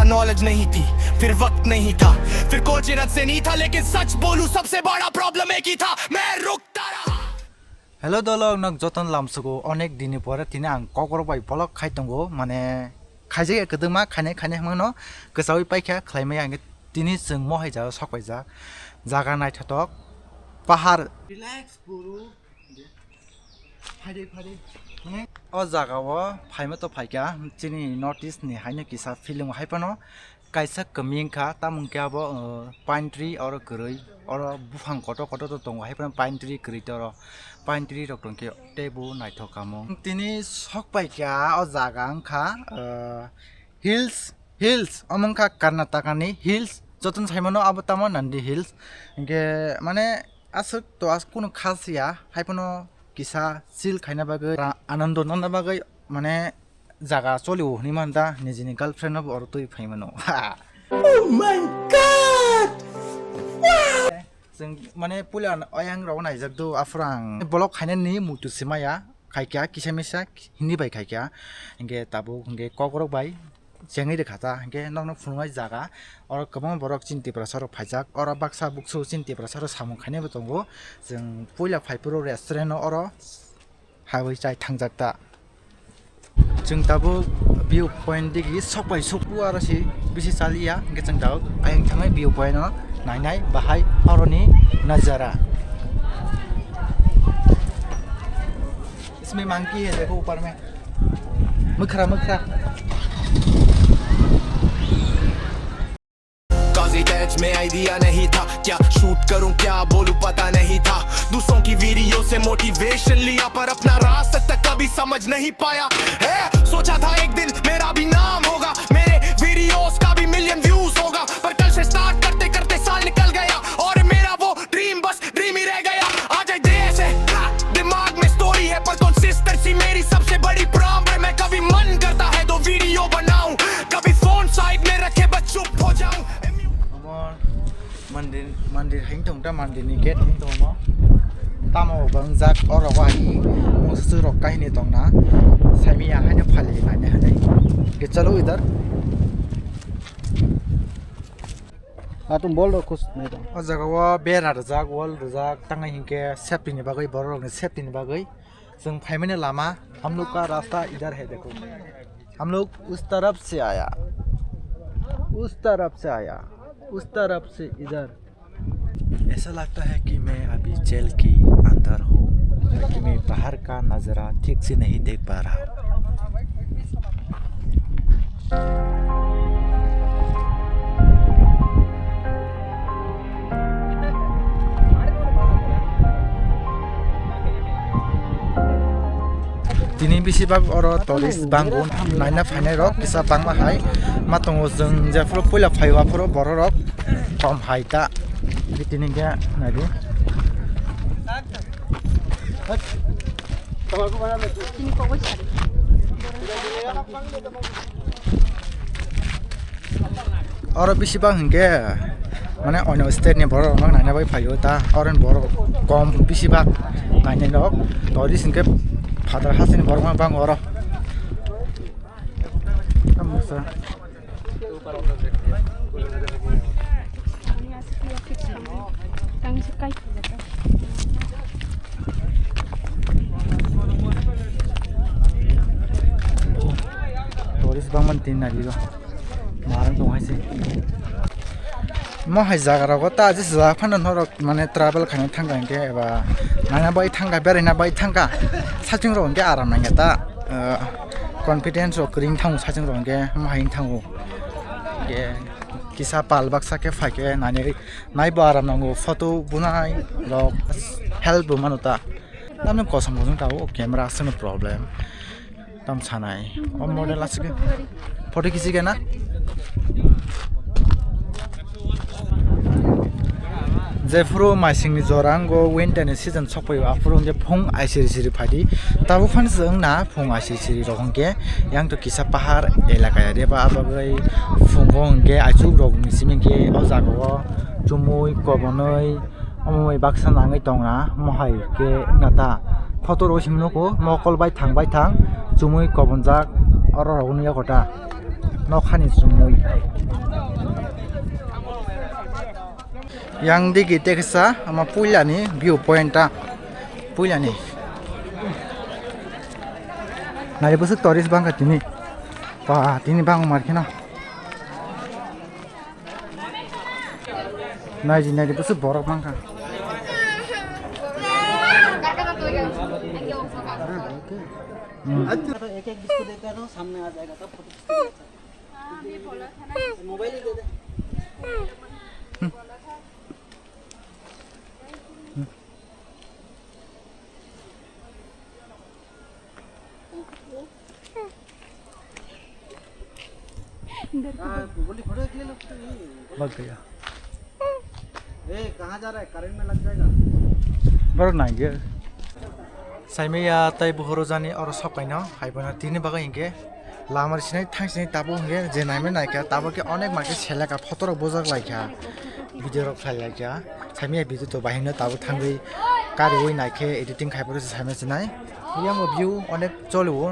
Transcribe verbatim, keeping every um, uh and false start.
नॉलेज नहीं थी, फिर वक्त नहीं था, फिर कोचिरत से नहीं था, लेकिन सच बोलूं सबसे बड़ा प्रॉब्लम एक ही था, मैं रुकता रहा। Hello dolok, nok joton lamsugo, onek dini pore tini ang kokrok bai vlog khai tongo, mane khaijak ya kwdwma, khainai khainai hwnmano kwchaui paikha khlaimaya, hwnkhe tini chwng mohai jaga sok paijak, jaga naithotok, pahar. Relax, guru. Phaidi, phaidi. Mane o jaga o phaima to phaikha, chini North East ni haino kisa feeling hai phano kaisa kwmwi wngkha, tamo hwnkhe abo, uh, pine tree oro kwrwi, oro buphang kotor kotor to tongo, hai phano pine tree kwrwi to oro, pine tree rok tongkhe teibo naithok kamo. Tini sok paikha o jaga wngkha, uh, hills, hills, omo wngkha Karnataka ni hills, jotono saimano abo tamo Nandi Hills, hwnkhe mane aswk to as-, kunu khas ya, hai phano kisa chill khaina bagwi, ra-, anando nana bagwi, mane jaga cholio hwnwi man da, nijini girlfriend no bo oro twi phai mano. Oh my God! Wow! Chwng mane puila ayang rok naijak do, aphuru ang vlog khainani muitu se maya, khaikha kisa misa Hindi bai khaikha, hwnkhe tabuk hwnkhe kokrok bai chengwi rwkha ta, hwnkhe nokno phunuknai jaga, oro kwbangma borok chini Tiprasa rok phaijak, oro baksa buksu chini Tiprasa rok samung khainai bo tongo. Chwng puila phaiphuru restaurant o oro habwi chai thangjak ta. Chwng tabuk view point digi sok bai sok o aro se bisi chaliya, hwnkhe chwng tabuk ayang thangwi view point o nainai bahai oroni najara. इसमें मंकी है, देखो ऊपर में। मुखरा, मुखरा। काजी टच में आइडिया नहीं था, क्या शूट करूं क्या बोलूं पता नहीं था। दूसरों की वीडियो से मोटिवेशन लिया, पर अपना रास्ता तक कभी समझ नहीं पाया। है सोचा था एक दिन मेरा भी नाम होगा, मेरे वीडियोस का भी मिलियन व्यूज होगा, पर कल से स्टार्ट करते करते साल निकल गया और मेरा वो ड्रीम बस ड्रीम ही रह गया। आ जाए जैसे दिमाग में स्टोरी है, पर कंसिस्टेंसी मेरी सबसे बड़ी प्रॉब्लम है। कभी मन करता है तो वीडियो बनाऊं, कभी फोन साइड में रखे बस चुप हो जाऊं। Omo mandir, mandir hai tong ta, mandir ni gate hai tong omo. Tamo bangjak oro o hai mungsa rok kahini tong na. Saimi ya hai no phali nai nai hai. Ke chalo idhar. Atum bol rok khus nai tong. O jaga o bera rwjak, wall rwjak, tangai hinkhe safety ni bagwi, borok rok ni safety ni bagwi. Chwng phaimani lama, हम लोग का रास्ता इधर है, देखो। हम लोग उस तरफ से आया, उस तरफ से आया, उस तरफ से इधर। ऐसा लगता है कि मैं अभी जेल के अंदर हूँ, क्योंकि मैं बाहर का नज़ारा ठीक से नहीं देख पा रहा। Tini bisi bak oro tourist bango naina phainai rok kisa bangma hai ma tongo, chwng jephuru puila phaio aphuru borok rok kom hai ta. Tini khe naidi. Oro bisi bak hinkhe mane onyo state ni borok rok naina bai phaio ta, oro ni borok kom bisi bak nainai rok, tourist hinkhe phatar hasteni borok ma bango oro. Tamo sa. Tourist bangmani tin nai o. Narang tong hai se. Mo hai jaga rogo ta je jaga phano norok mane travel khaina thangkha hinkhe eba naina bai thangkha, beraina bai thangkha, saichung rok hinkhe aram nangya ta, ah, confidence rok kwrwi wng thango saichung rok hinkhe mo hai wng thango. Hinkhe kisa pal baksa khe phaikhe nainwi naibo aram nango, photo bunai rok help bo mano ta. Tamni kosom kosom tabuk camera aswkno problem. Tam sanai. O model aswk photo khichi khe na. Jephuru maisingni jora ango winter ni season sokphaio, aphuru hwnkhe phung aisiri siri phaidi. Tabuk phano chwng na phung aisiri siri rok hwnkhe yang to kisa pahar elaka ya de ba, abagwi phungo hwnkhe aichuk rok ni simi khe o jaga o chumui kobonoi. Omo bai baksa nangwi tongna, omo hai khe wngna ta. Photo rok simi nugo, mokol bai thang bai thang, chumui kobonjak, oro rok wngya kota. Nokhani chumui. Yang digi teksa ama puilani view point ta puilani. Nai busuk tourist bangkha tini. Pa tini bang mar kheno. Nai di nai di busuk borok bangkha. Hmm. एक एक बिस्कुट देते हैं तो सामने आ जाएगा तब फोटो खींचेगा। मोबाइल ही दे दे। हाँ, बोली फोटो एक ले लो, फोटो ये। Bak gaya. ए, कहाँ जा रहा है? करंट में लग जाएगा। Boro nai ge. Saimaya tai buhoro jani oro sokaino, hai bono tini bagwi hinkhe lama sinai thang sinai tabuk hinkhe je naimani naikha tabuk khe onek mankhe seleka photo rok bujak laikha, video rok khlai laikha. Saimaya video to bahino tabuk thangwi kariwi naikhe editing khai phuru saimaya sinai. Yang view onek choliwo.